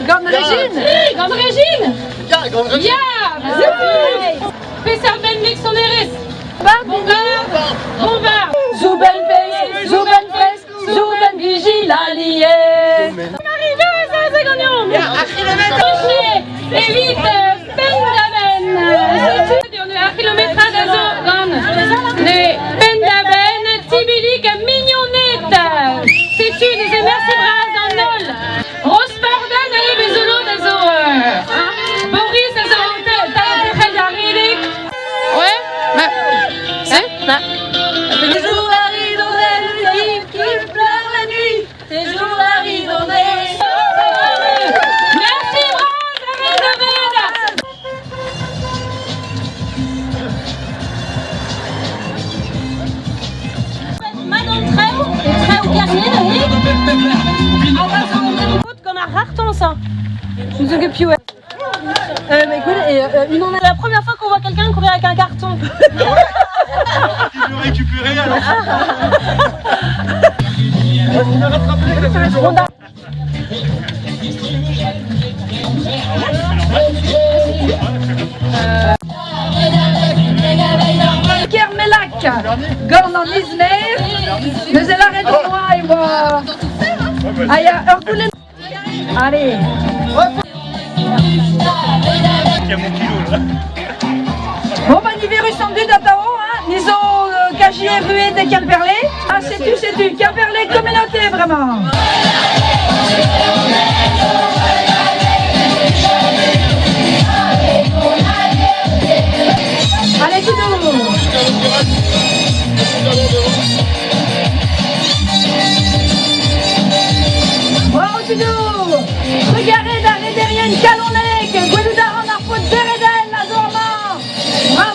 Gant Régine. Gant Régine. Ya, gant Régine. Ya. Peseurt benveg sonerezh? Bombarde. Bombarde. Zouben fest, zouben fest, zouben vigil allié. Marie-Rose, a gagnant. Rocher, evit Pendaben. Setu ar kilometrad a zo gant ne Pendaben, Tibilik Mignonnet. Setu neuze merci bras an holl. Rosparden a eo bezolo da zo Boris a zo tal da redek. Ouais, bah, hein, bah. Toujours la ridonnelle qui pleure la nuit. Toujours la ridonnelle. Merci bras, David, David. Mais écoute, et, une on est la première fois qu'on voit quelqu'un courir avec un carton. Il veut récupérer alors. Kermelak, Gorn an Izmer, Neuze l'arrêt de moi et moi. Ah, y a ur goulenn. Allez. Il y a mon kilo là. Bon, bah, niverus an dud atao, hein, nizo kaji rué de Quimperlé. Ah, c'est-tu, Quimperlé communauté, vraiment. Allez, Tidou. Bravo, Tidou. Regardez, d'arrêt derrière une calonnec. Gweloudar en arpot Beredel, la Zorma. Bravo.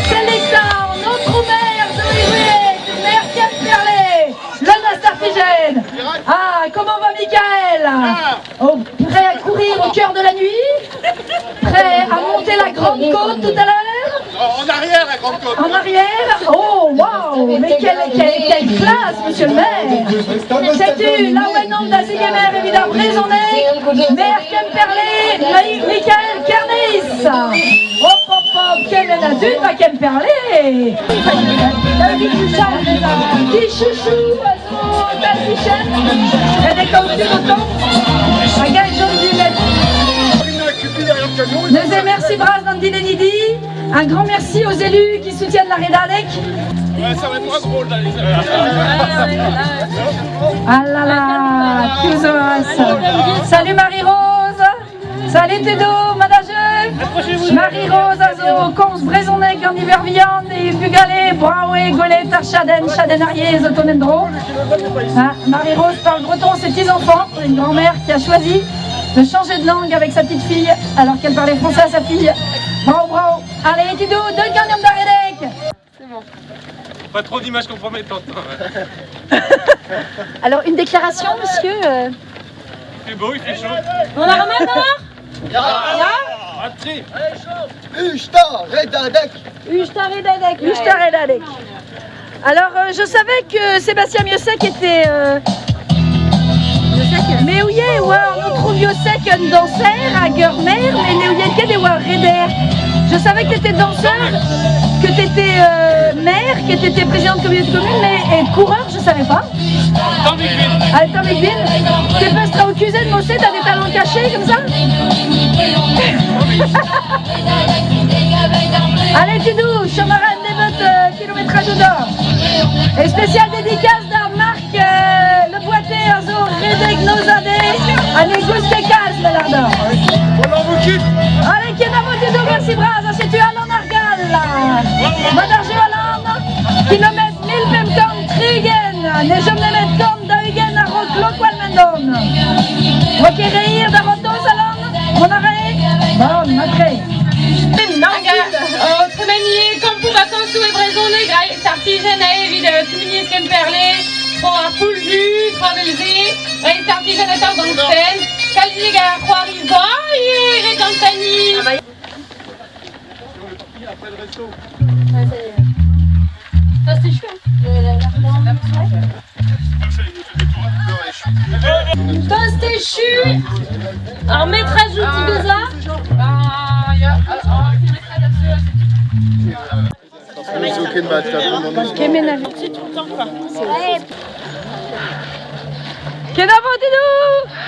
C'est l'État, notre maire de Rivet, maire Quimperlé, l'homme Startigène. Ah, comment va Michael? Oh, prêt à courir au cœur de la nuit? Prêt à monter la grande côte tout à l'heure? En arrière, la grande côte. En arrière? Oh, waouh! Mais quelle classe, monsieur le maire! C'est-tu la Wennom d'Azigemer, évidemment, Brézonnet, maire Quimperlé, Michael Kernis! Hop, hop, hop, quel est adulte à Quimperlé! Petit chouchou, oiseau, tassichette, et des caoutchoucs d'autant, un gars jaune du lait. Neuze merci bras d'Andy Nidi. Un grand merci aux élus qui soutiennent la Redadec. Ouais, ça va être moins drôle là, les amis. Ah là là, Kuzos. Salut Marie-Rose. Salut Tudo, Madageux. Marie-Rose, Azo, Cons, Brezonec, en hiver viande, et Bugalé, Braoué, Golet, Chaden, Chaden Arié, Zotonendro. Ah, Marie-Rose parle breton, ses petits-enfants, une grand-mère qui a choisi de changer de langue avec sa petite fille alors qu'elle parlait français à sa fille. Bravo, bravo. Allez, Tudo, deux gagnants d'Aredec. C'est bon. Pas trop d'images compromettantes. Alors, une déclaration, monsieur. Il fait beau, il fait chaud. On la remet alors? Ya. Ushta Redadec. Ushta Redadec. Ushta Redadec. Alors, je savais que Sébastien Miossec était... Mais où y est, on trouve Miossec un danseur à Guermer, mais où y est, Reder. Je savais que tu étais danseur, que tu étais maire, que tu étais président de communauté de communes, mais et coureur, je savais pas. Allez, Tom Egvin, t'es pas au QZ de Mossé, t'as des talents cachés comme ça? Allez, Tudou, Chomaran des kilométrage d'or. Et spécial dédicace d'un Marc Le Boité, Arzo, Redek, Nozadé, allez, Goustekaz, Melardor. Allez, Kenavo, Tudou, merci bras, c'est tu Alan Argal. Madarju Alan, kilomètre 1000 pemkan Trigen, ne jomnemet korn da ugen a rok lokwal mendon. Rokereir da rotos Alan, mon arrêt, bon, matre. Tremenier, Campou vacances e brezhoneg, sartigen a evit kumuniezh Kemperle, tro ar poulzu, travelze, sartigen a tav gant fen, kalzig a c'hoariva, e ret an tani. Après le resto. Ouais, ça y est. Tost echu ar metrajoù diwezhañ. Kenavo, Didou.